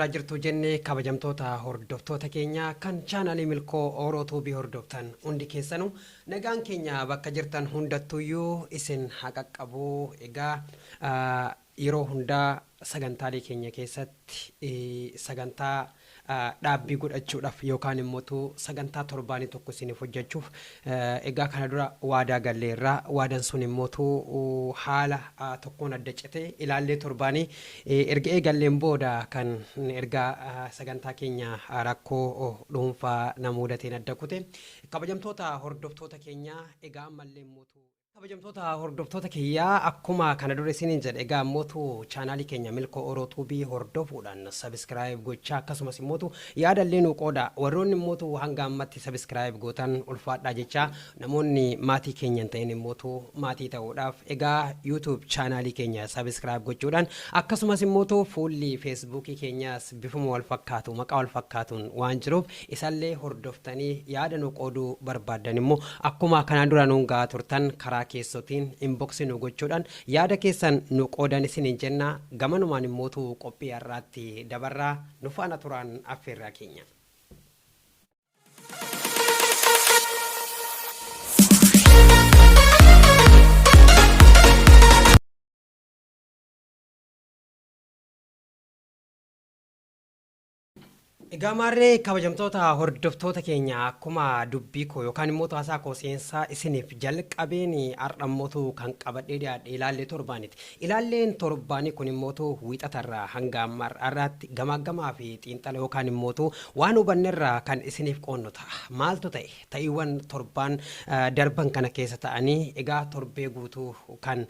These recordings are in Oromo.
Nagaa jirtu jennee, kabajamtoota hordoftoota keenya kan chaanalii Milkoo Ooroo Tuubii hordoftan hundi keessanuu, nagaan keenya bakka jirtan hundattuyyuu isin haa qaqqabu. Egaa yeroo hundaa sagantaalee keenya keessatti sagantaa dhaabbii godhachuudhaaf yookaan immoo sagantaa torbaanii tokko isiniif hojjechuuf egaa kana dura waadaa galleerraa. Waadaan sun immoo haala tokkoon adda citee ilaallee torbaanii erga eegalleen booda kan ergaa sagantaa keenya rakkoo dhuunfaa na mudateen adda kute. Kabajamtoota hordoftoota keenya, egaa ammallee immoo, kabajamtoota hordoftoota kiyyaa, akkuma kana dura isiniin jedhe, egaa immootu chaanaalii keenya Milkoo Oroo Tuubii hordofuudhaan subscribe gochaa, akkasumas immootu yaadallee nu qooda. Warroonni immootu hanga ammatti subscribe gootan ulfaadhaa jechaa, namoonni maatii keenya hin ta'in immootu maatii ta'uudhaaf egaa YouTube chaanaalii keenya subscribe gochuudhaan, akkasumas immootu fuulli Feesbuukii keenyaas bifuma wal fakkaatu, maqaa wal fakkaatuun waan jiruuf, isallee hordoftanii yaada nu qooduu barbaaddan immoo akkuma kanaan dura nuun gahaa turtan karaa keessotiin inbox nu gochuudhaan yaada keessan nu qoodan isiniin jenna. Gamanumaan immootu qophii har'aatti dabarraa, nu faana turaan affeerraa keenya. Egaa maarree, kabajamtoota hordoftoota keenya, akkuma dubbii koo yookaan immoo haasaa koo seensaa isiniif jalqabeen, har'a immootu kan qabadhee dhiyaadhe ilaallee torbaaniti. Ilaalleen torbaanii kun immootu wiixatarraa hanga amma har'aatti gamaaggamaa fi xiinxala yookaan immootu waan hubannerraa kan isiniif qoonnu ta'a. Maaltu ta'e? Ta'iiwwan torbaan darban kana keessa ta'anii, egaa torbee guutuu kan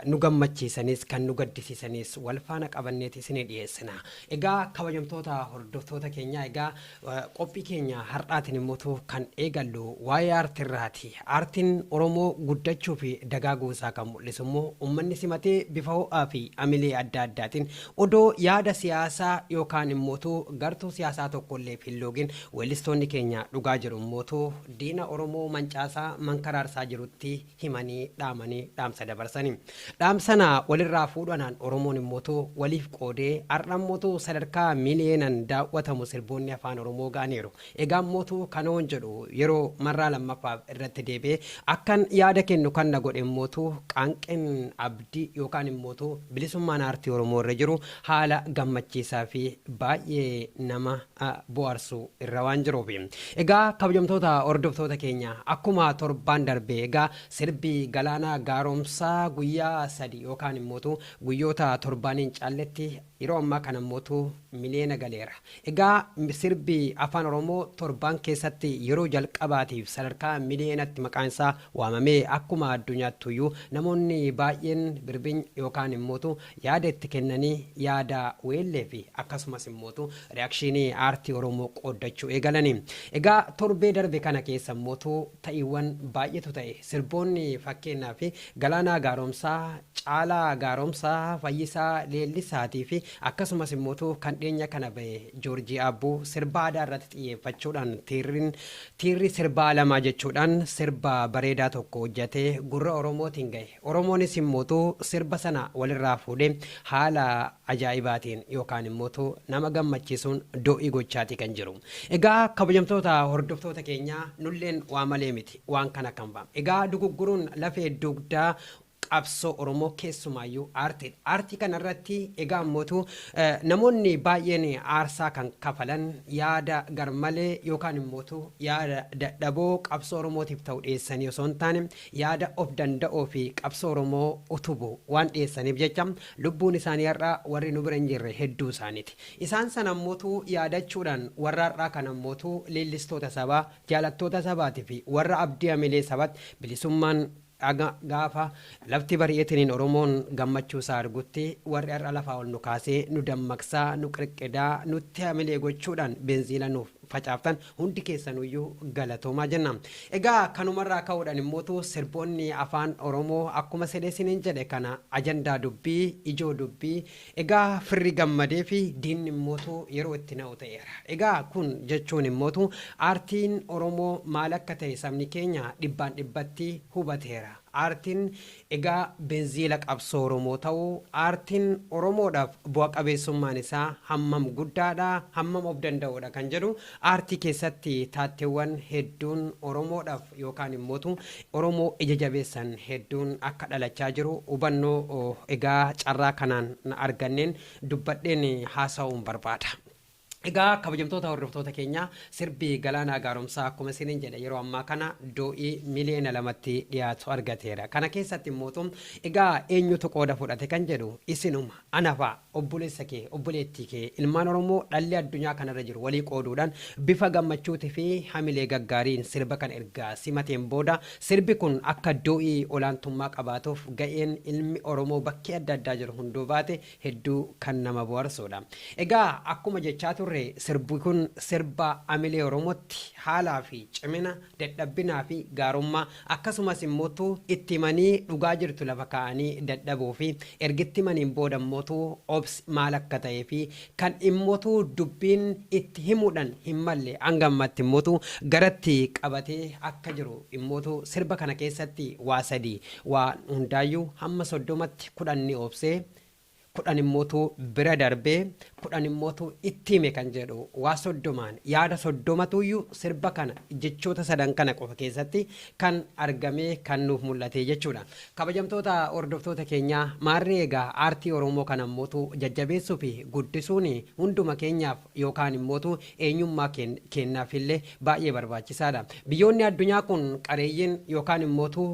nu gammachiisanis kan nu gaddisiisanis wal faana qabanneeti isinii dhiyeessina. Egaa kabajamtoota hordoftoota keenyaa, egaa qophii keenya har'aatiin immoo kan eegallu waa'ee aartiirraati. Aartiin Oromoo guddachuu fi dagaaguu isaa kan mul'isu immoo uummanni simatee bifa ho'aa fi amilee adda addaatiin odoo yaada siyaasaa yookaan immootu gartuu siyaasaa tokkollee hin loogin, weellistoonni keenya dhugaa jiru immootu diina Oromoo mancaasaa mankaraarsaa jirutti himanii dhaamanii dhaamsa dabarsanii. Dhaamsana walirraa fuudhanaan Oromoon immootu waliif qoodee har'a immootu sadarkaa miiliyeenan daawwatamu sirboonni afaan Oromoo ga'aniiru. Egaa immootu kanoon jedhu yeroo marraa lammaffaaf irratti deebi'ee akkan yaada kennu kan na godhe immootu qaanqeen abdii yookaan immootu bilisummaan aartii Oromoo irra jiru haala gammachiisaa fi baay'ee nama bohaarsu irra waan jiruuf. Egaa kabajamtoota hordoftoota keenya, akkuma torbaan darbe egaa sirbi Galaanaa Gaaromsaa guyyaa 3 yookaan immootu guyyoota torbaaniin caalletti yeroo ammaa kana immootu miliyoona galeera. Egaa sirbi afaan Oromoo torbaan keessatti yeroo jalqabaatiif sadarkaa miliyoonatti maqaan isaa waamamee, akkuma addunyaattuyyuu namoonni baay'een birbinya yookaan immootu yaada itti kennanii, yaada weellee fi akkasumas immootu reaction aartii Oromoo qooddachuu eegalanii. Egaa torbee darbe kana keessa immootu ta'iiwwan baay'eetu ta'e. Sirboonni fakkeenyaa fi Galaanaa Gaaromsaa, Caalaa Gaaromsaa, Fayyisaa Leellisaatii fi akkasumas immootu kan dhiyeenya kana bahe Joorjii Aabbuu sirba aadaa irratti xiyyeeffachuudhaan tiirriin tiirri sirbaa lamaa jechuudhaan sirba bareedaa tokko hojjetee gurra Oromootiin gahe. Oromoonis immootu sirba sana walirraa fuudhee haala ajaa'ibaatiin yookaan immootu nama gammachiisuun do'ii gochaatii kan jiru. Egaa kabajamtoota hordoftoota keenyaa, nulleen waa malee miti waan kana kan baam. Egaa dugugguruun lafee dugdaa qabsoo Oromoo keessumaayyuu aartiidha. Aartii kanarratti egaa immootu namoonni baay'een aarsaa kan kafalan yaada garmalee yookaan immootu yaada dadhaboo qabsoo Oromootiif ta'u dhiyeessanii osoo hin taane, yaada of danda'oo fi qabsoo Oromoo utubu waan dhiyeessaniif jecha lubbuun isaanii har'a warri nu bira hin jirre hedduu isaaniiti. Isaan sana immootu yaadachuudhaan warra har'aa kana immootu leellistoota sabaa, jaalattoota sabaatii fi warra abdii hamilee sabatti bilisummaan gaafa lafti bari'eetiniin Oromoon gammachuu isaa argutti, warri har'a lafaa ol nu kaasee, nu dammaqsaa, nu qirqidaa, nutti hamilee gochuudhaan benziila nuuf facaaftan hundi keessanuyyuu galatoomaa jenna. Egaa kanumarraa ka'uudhaan immootu sirboonni afaan Oromoo akkuma sedhe isiniin jedhe kana ajandaa dubbii, ijoo dubbii, egaa firri gammadee fi diinni immootu yeroo itti na'u ta'eera. Egaa kun jechuun immootu aartiin Oromoo maal akka ta'e sabni keenya dhibbaan dhibbatti hubateera. Aartiin egaa benziila qabsoo Oromoo ta'uu, aartiin Oromoodhaaf bu'a qabeessummaan isaa hammam guddaadha, hammam of danda'uudha kan jedhu, aartii keessatti taatteewwan hedduun Oromoodhaaf yookaan immootu Oromoo ija jabeessan hedduun akka dhalachaa jiru hubannoo egaa carraa kanaan arganneen dubbadheen haasa'uun barbaada. Egaa kabajamtoota hordoftoota keenya, sirbi Galaanaa Gaaromsaa akkuma isiniin jedhe yeroo ammaa kana doo'ii 2,000,000tti dhiyaatu argateera. Kana keessatti immootu egaa eenyutu qooda fudhate kan jedhu isinuma, anafaa, obboleessa kee, obboleettii kee, ilmaan Oromoo dhalli addunyaa kanarra jiru walii qooduudhaan bifa gammachuutii fi hamilee gaggaariin sirba kana erga simateen booda, sirbi kun akka doo'ii olaantummaa qabaatuuf ga'een ilmi Oromoo bakkee adda addaa jiru hunduu baate hedduu kan nama bohaarsuudha. Egaa akkuma jechaa turre, sirbi kun sirba amilee Oromootti haalaa fi cimina, dadhabbinaa fi gaarummaa, akkasumas immootu itti himanii dhugaa jirtu lafa kaa'anii dadhabuu fi ergitti himaniin booda immootu obsi maal akka ta'ee fi kan immootu dubbiin itti himuudhaan hin malle hanga ammatti immootu garatti qabatee akka jiru immootu sirba kana keessatti waa sadii, waa hundaayyuu hamma 30tti, 10 ni obsee, 10 immootu bira darbee, 10 immootu itti hime kan jedhu, waa 30n, yaada 30tuyyuu sirba kana jechoota sadan kana qofa keessatti kan argamee kan nuuf mul'ate jechuudha. Kabajamtoota hordoftoota keenyaa, maarree egaa aartii Oromoo kana immootu jajjabeessuu fi guddisuun hunduma keenyaaf yookaan immootu eenyummaa keenyaaf illee baay'ee barbaachisaadha. Biyyoonni addunyaa kun qareeyyiin yookaan immootu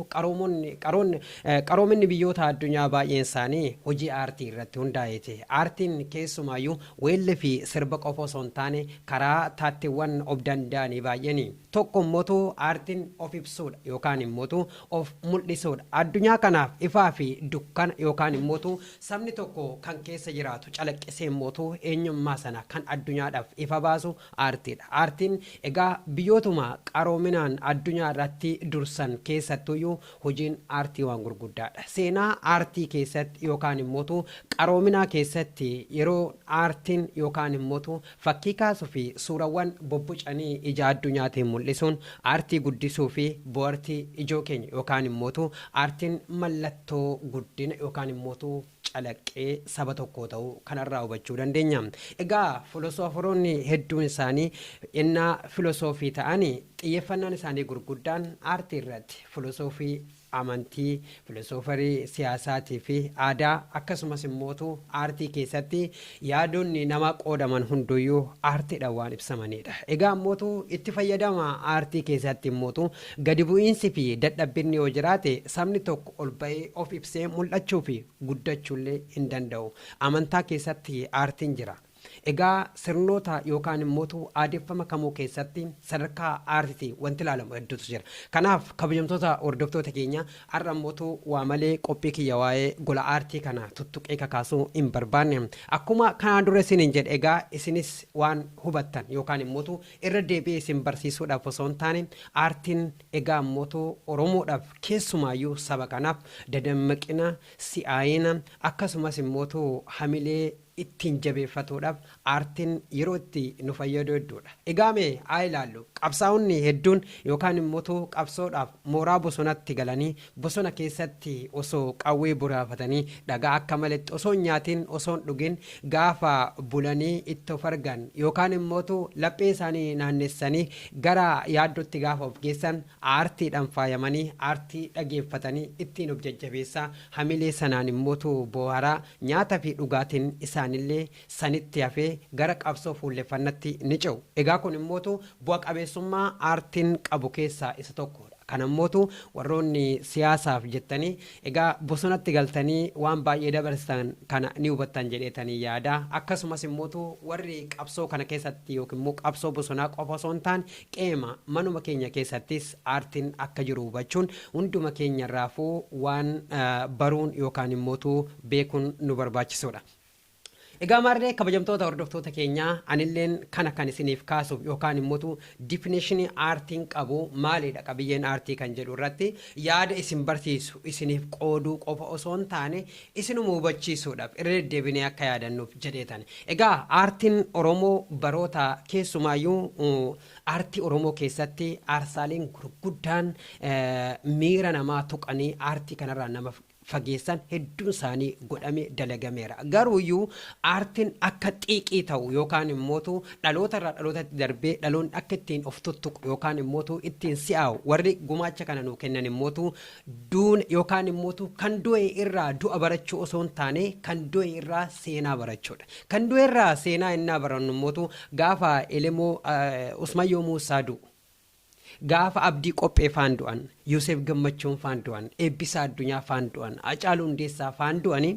qaroominni biyyoota addunyaa baay'een isaanii hojii aartii irratti hundaa'eeti. Aartiin keessumaayyuu weellee fi sirba qofa osoo hin taane karaa taatteewwan of danda'anii baay'een. Tokko immootu aartiin of ibsuudha yookaan immootu of mul'isuudha. Addunyaa kanaaf ifaa fi dukkana yookaan immootu sabni tokko kan keessa jiraatu calaqqisee immootu eenyummaa sana kan addunyaadhaaf ifa baasu aartiidha. Aartiin egaa biyyootuma qaroominaan addunyaa irratti dursan keessattuyyuu hojiin aartii waan gurguddaadha. Seenaa aartii keessatti yookaan immootu qaroominaa keessatti yeroo aartiin yookaan immootu fakkii kaasuu fi suurawwan bobbocanii ija addunyaatiin mul'isuun aartii guddisuu fi bohaartii ijoo keenya yookaan immootu aartiin mallattoo guddina yookaan immootu calaqqee saba tokkoo ta'uu kanarraa hubachuu dandeenya. Egaa filosoofaroonni hedduun isaanii innaa filosoofii ta'anii xiyyeeffannaan isaanii gurguddaan aartii irratti, filosoofii amantii, filosoofarii siyaasaatii fi aadaa, akkasumas immootu aartii keessatti yaadonni nama qoodaman hunduyyuu aartiidhaan waan ibsamanidha. Egaa immootu itti fayyadama aartii keessatti immootu gadi bu'iinsi fi dadhabbinni yoo jiraate, sabni tokko ol ba'ee of ibsee mul'achuu fi guddachuullee hin danda'u. Amantaa keessatti aartiin jira. Egaa sirnoota yookaan immootu aadeffama kamuu keessatti sadarkaa aartiitii wanti ilaalamu hedduutu jira. Kanaaf kabajamtoota hordoftoota keenya, har'a immootu waa malee qophii kiyya waa'ee gola aartii kana tuttuqee kakaasuu hin barbaanne. Akkuma kanaan dura isiniin jedhe, egaa isinis waan hubattan yookaan immootu irra deebi'ee isin barsiisuudhaaf osoo hin taane, aartiin egaa immootu Oromoodhaaf, keessumaayyuu saba kanaaf dadammaqina, si'aayina, akkasumas immootu hamilee ittiin jabeeffatuudhaaf aartiin yeroo itti nu fayyadu hedduudha. Egaa mee haa ilaallu. Qabsaa'onni hedduun yookaan immoo qabsoodhaaf mooraa bosonatti galanii bosona keessatti osoo qawwee boraafatanii, dhagaa akka maletti osoo hin nyaatiin, osoo hin dhugin gaafa bulanii itti of argan yookaan immoo laphee isaanii naannessanii gara yaaddootti gaafa of geessan, aartiidhaan faayamanii, aartii dhageeffatanii ittiin of jajjabeessaa, hamilee sanaan immootu bohaaraa, nyaata fi dhugaatiin isaanillee sanitti hafee gara qabsoo fuulleffannatti ni ce'u. Egaa kun immootu bu'a qabeessummaa aartiin qabu keessaa isa tokkodha. Kana immootu warroonni siyaasaaf jettanii egaa bosonatti galtanii waan baay'ee dabarsan kana ni hubattan jedheetanii yaada. Akkasumas immootu warri qabsoo kana keessatti yookiin immoo qabsoo bosonaa qofa osoo hin taane qeema manuma keenya keessattis aartiin akka jiru hubachuun hunduma keenya irraafuu waan baruun yookaan immootu beekuun nu barbaachisuudha. Egaa maarree kabajamtoota hordoftoota keenyaa, anilleen kana kan isiniif kaasuuf yookaan immoo definition aartiin qabu maalidha, qabiyyeen aartii kan jedhu irratti yaada isin barsiisu isiniif qooduu qofa osoo hin taane isinuma hubachiisuudhaaf irra deddeebinee akka yaadannuuf jedheetan. Egaa aartiin Oromoo baroota keessumaayyuu aartii Oromoo keessatti aarsaaleen gurguddaan miira namaa tuqanii aartii kanarraa nama fageessan hedduun isaanii godhame dalagameera. Garuuyyuu aartiin akka xiiqii ta'u yookaan immootu dhaloota irraa dhalootatti darbee dhaloonni akka ittiin of tuttuqu yookaan immootu ittiin si'aawu warri gumaacha kana nuu kennan immootu duun yookaan immootu kan du'e irraa du'a barachuu osoo hin taane kan du'e irraa seenaa barachuudha. Kan du'e irraa seenaa innaa barannu immootu gaafa Elemoo Usmayyoo Muusaa du'u, gaafa Abdii Qophee faan du'an, Yoosef Gammachuun faan du'an, Eebbisaa Addunyaa faan du'an, Hacaaluu Hundeessaa faan du'anii,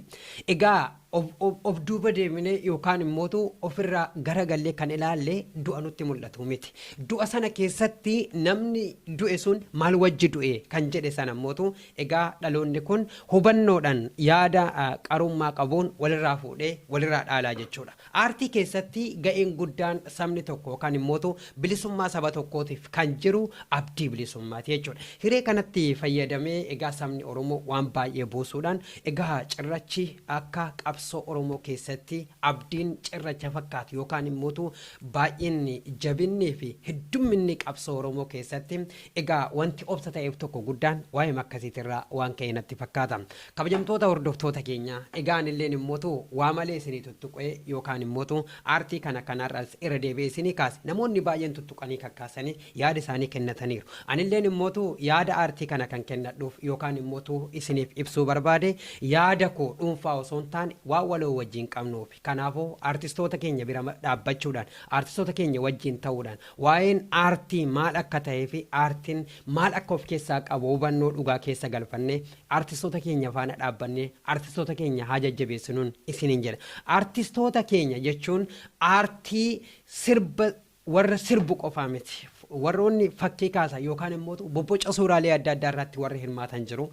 egaa of duuba deemnee yookaan immootu ofirraa garagallee kan ilaalle du'a nutti mul'atu miti. Du'a sana keessatti namni du'e sun maal wajji du'e kan jedhe sana immootu egaa dhaloonni kun hubannoodhaan yaada qarummaa qabuun walirraa fuudhee walirraa dhaalaa jechuudha. Aartii keessatti ga'een guddaan sabni tokko yookaan immootu bilisummaa saba tokkootiif kan jiru abdii bilisummaati jechuudha. Hiree kanatti fayyadamee egaa sabni Oromoo waan baay'ee buusuudhaan egaa cirrachi akka qabsoo Oromoo keessatti abdiin cirracha fakkaatu yookaan immootu baay'inni, jabinnii fi heddumminni qabsoo Oromoo keessatti egaa wanti obsa ta'eef tokko guddaan waa'ee akkasiitirraa waan ka'e natti fakkaata. Kabajamtoota hordoftoota keenya, egaa anilleen immootu waa malee isinii tuttuqee yookaan immootu aartii kana kanarraas irra deebi'ee isinii kaase, namoonni baay'een tuttuqanii kakkaasanii yaada isaanii kennataniiru. Anilleen immootu yaada aartii kana kan kennadhuuf yookaan immootu isiniif ibsuu barbaade yaada koo dhuunfaa osoo hin taane waan waloo wajjin qabnuuf. Kanaafuu aartistoota keenya bira dhaabbachuudhaan, aartistoota keenya wajjin ta'uudhaan, waa'een aartii maal akka ta'ee fi aartiin maal akka of keessaa qabu hubannoo dhugaa keessa galfannee aartistoota keenya faana dhaabbannee aartistoota keenya haa jajjabeessinuun isiniin jedha. Aartistoota keenya jechuun aartii sirba warra sirbu qofaa miti. Warroonni fakkii kaasan yookaan immoo bobboca suuraalee adda addaa irratti warri hirmaatan jiru.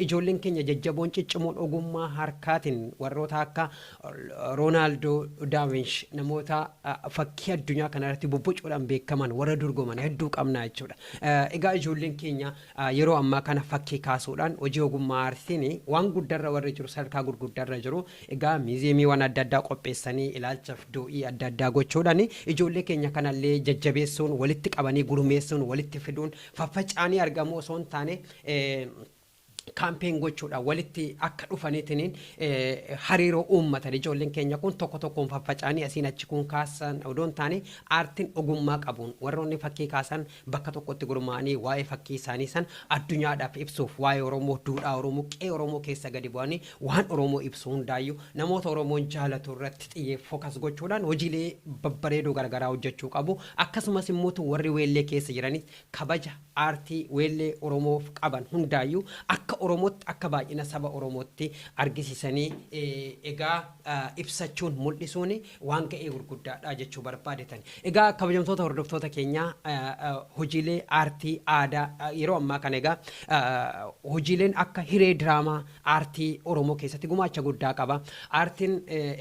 Ijoolleen keenya jajjaboon ciccimoon ogummaa harkaatiin warroota akka Roonaaldoo Daavinsh namoota fakkii addunyaa kanarratti bobbocuudhaan beekaman warra dorgoman hedduu qabna jechuudha. Egaa ijoolleen keenya yeroo ammaa kana fakkii kaasuudhaan hojii ogummaa aartiin waan guddarra warri jiru, sadarkaa gurguddarra jiru. Egaa miizeemiiwwan adda addaa qopheessanii ilaalchaaf do'ii adda addaa gochuudhaan ijoollee keenya kanallee jajjabeessuun, walitti qabanii gurmeessuun, walitti fiduun, faffaca'anii argamuu osoo hin taane kaampeen gochuudhaan walitti akka dhufaniitiin hariiroo uummatan. Ijoolleen keenya kun tokko tokkoon faffaca'anii asiin achi kun kaasan odoo hin taane, aartiin ogummaa qabuun warroonni fakkii kaasan bakka tokkotti gurmaa'anii waa'ee fakkii isaanii san addunyaadhaaf ibsuuf, waa'ee Oromoo, duudhaa Oromoo, qe'ee Oromoo keessa gadi bu'anii waan Oromoo ibsu hundaayyuu namoota Oromoon jaalatu irratti xiyyeeffokas gochuudhaan hojiilee babbareedoo garaagaraa hojjechuu qabu. Akkasumas immoo warri weellee keessa jiranis kabaja aartii weellee Oromoof qaban hundaayyuu akka Oromootti, akka baay'ina saba Oromootti argisiisanii egaa ibsachuun mul'isuun waan ga'ee gurguddaadha jechuu barbaadetan. Egaa kabajamtoota hordoftoota keenyaa, hojiilee aartii aadaa yeroo ammaa kana egaa hojiileen akka hiree diraamaa aartii Oromoo keessatti gumaacha guddaa qaba. Aartiin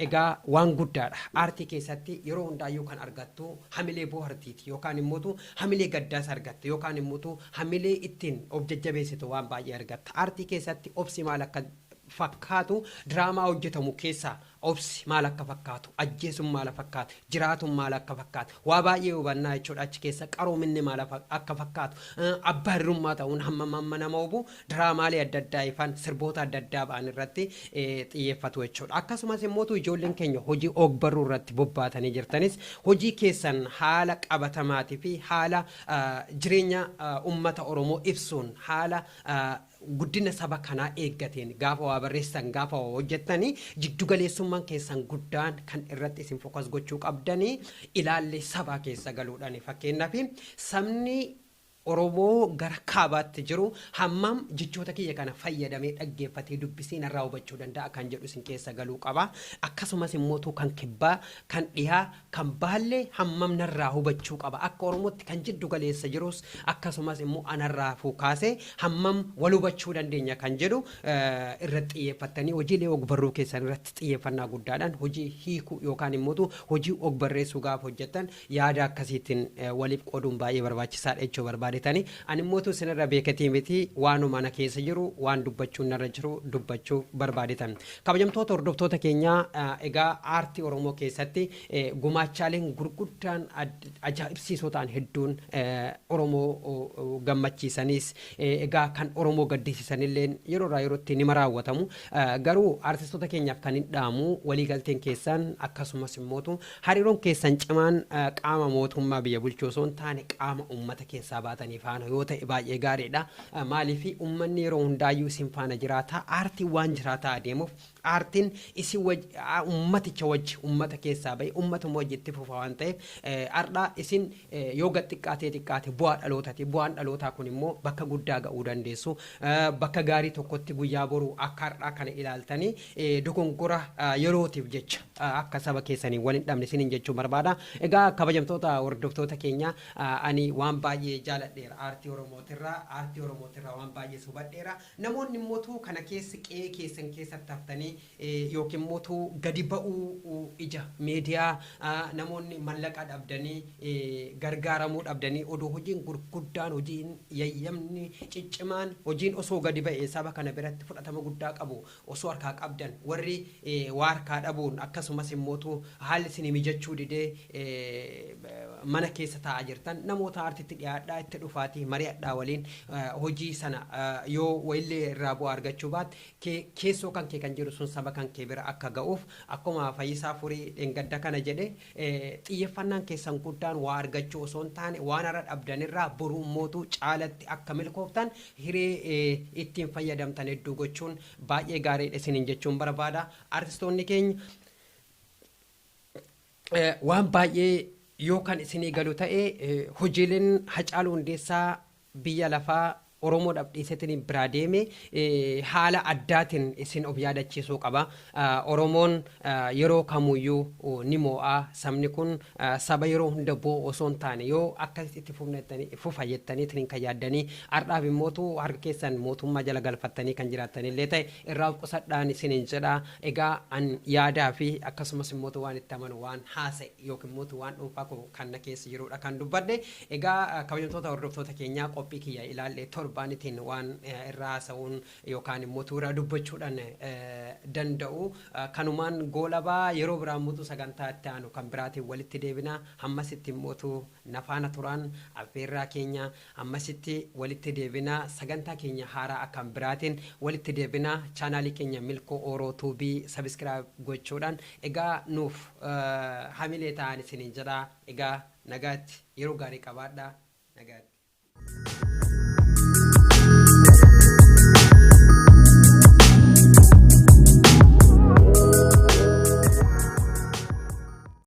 egaa waan guddaadha. Aartii keessatti yeroo hundaayyuu kan argattu hamilee bohaartiiti yookaan immoo hamilee gaddaas argatta yookaan immoo hamilee ittiin of jajjabeessitu waan baay'ee argatta. Aartii keessatti obsi maal akka fakkaatu, diraamaa hojjetamu keessaa obsi maal akka fakkaatu, ajjeesuun maal akka fakkaatu, jiraatuun maal akka fakkaatu waa baay'ee hubannaa jechuudha. Achi keessa qaroominni maal akka fakkaatu, abbaa hirrummaa ta'uun hamma hamma nama hubu diraamaalee adda addaa ifan sirboota adda addaa ba'an irratti xiyyeeffatu jechuudha. Akkasumas immoo ijoolleen keenya hojii ogbarruu irratti bobbaatanii jirtanis hojii keessan haala qabatamaatii fi haala jireenya uummata Oromoo ibsuun, haala guddina saba kanaa eeggateen gaafa waa barreessan, gaafa waa hojjettanii, jiddugaleessummaan keessan guddaan kan irratti isin focus gochuu qabdanii ilaallee sabaa keessa galuudhaan, fakkeenyaaf sabni Oromoo gara kaabaatti jiru hammam jechoota kiyya kana fayyadamee, dhaggeeffatee, dubbisee narraa hubachuu danda'a kan jedhu isin keessa galuu qaba. Akkasumas immoo kan kibbaa, kan dhihaa, kan baallee hammam narraa hubachuu qaba. Akka Oromootti kan jiddu galeessa jirus akkasumas immoo anarraa kaasee hammam wal hubachuu dandeenya kan jedhu irratti xiyyeeffattanii hojiilee ogbarruu keessan irratti xiyyeeffannaa guddaadhaan hojii hiikuu yookaan immoo hojii ogbarreessuu gaafa hojjettan yaada akkasiitiin waliif qooduun baay'ee barbaachisaadha jechuu barbaadetanii. Ani immoo isinirra beekatii miti, waanuma ana keessa jiru, waan dubbachuun narra jiru dubbachuu barbaadetan. Kabajamtoota hordoftoota keenyaa, egaa aartii Oromoo keessatti gumaachaaleen gurguddaan ajaa'ibsiisoo ta'an hedduun Oromoo gammachiisanis, egaa kan Oromoo gaddisiisanillee yeroo irraa yerootti nima raawwatamu. Garuu aartistoota keenyaaf kan hin dhaamu, waliigalteen keessan akkasumas immootu hariiroon keessan cimaan qaama mootummaa biyya bulchuu osoo hin taane qaama uummata keessaa baatanii faana yoo ta'e baay'ee gaariidha. Maaliif? Uummanni yeroo hundaayyuu isin faana jiraata. Aartiin waan jiraataa adeemuuf, aartiin isin uummaticha wajji, uummata keessaa bahe, uummatuma wajji itti fufa waan ta'eef, har'a isin yoo gad xiqqaatee xiqqaate bu'aa dhalootaati. Bu'aan dhalootaa kun immoo bakka guddaa ga'uu dandeessu. Bakka gaarii tokkotti guyyaa boruu akka har'aa kana ilaaltanii dogongora yerootiif jecha akka saba keessanii wal hin dhabne isiniin jechuun barbaada. Egaa kabajamtoota hordoftoota keenya, ani waan baay'ee jaaladheera aartii Oromootirraa, aartii Oromootirraa waan baay'ee hubadheera. Namoonni immoo kana keessa qe'ee keessan keessatti haftanii yookiin immoo gadi ba'uu ija miidiyaa namoonni mallaqa dhabdanii, gargaaramuu dhabdanii, odoo hojiin gurguddaan, hojiin yayyamni ciccimaan, hojiin osoo gadi ba'e saba kana biratti fudhatama guddaa qabu osoo harkaa qabdan, warri waa harkaa dhabuun akkasumas immootu haalli isinii mijachuu didee mana keessa taa'aa jirtan, namoota aartitti dhiyaadhaa, itti dhufaatii mari'adhaa waliin. Hojii sana yoo wayillee irraa bu'aa argachuu baatte, keessoo kan kee kan jiru sun saba kan kee bira akka ga'uuf, akkuma Fayyisaa Furii dheengadda kana jedhe, xiyyeeffannaan keessan guddaan waa argachuu osoo hin taane waan har'a dhabdanirraa boruu immootu caalatti akka milkooftan hiree ittiin fayyadamtan hedduu gochuun baay'ee gaariidha isiniin jechuun barbaada. Artistoonni keenya, waan baay'ee yoo kan isinii galu ta'e, hojiileen Hacaaluu Hundeessaa biyya lafaa Oromoodhaaf dhiiseetiin biraa deeme haala addaatiin isin of yaadachiisuu qaba. Oromoon yeroo kamuyyuu ni mo'aa. Sabni kun saba yeroo hunda boo'u osoo hin taane, yoo akkasitti itti fufa jettanii kan yaaddanii har'aaf immootu harka keessan mootummaa jala galfattanii kan jiraatanillee ta'e, irraa of qusadhaan isiniin jedha. Egaa an yaadaa fi akkasumas immootu waan itti amanu waan haasa'e yookiin immootu waan dhuunfaa koo kan na keessa jirudha kan dubbadhe. Egaa kabajamtoota hordoftoota keenyaa, qophii kiyya ilaalle torbaanitiin waan irraa haasa'uun yookaan immoo irraa dubbachuudhaan danda'u kanumaan goolabaa. Yeroo biraa immoo sagantaa itti aanu kan biraatiin walitti deebina. Hammasitti immootu nafaana turaan affeerraa keenya. Hammasitti walitti deebina, sagantaa keenya haaraa akkan biraatiin walitti deebina. Chaanaalii keenya Milkoo Ooroo Tuubii subscribe gochuudhaan egaa nuuf hamilee ta'an isiniin jedha. Egaa nagaatti, yeroo gaarii qabaadhaa, nagaatti.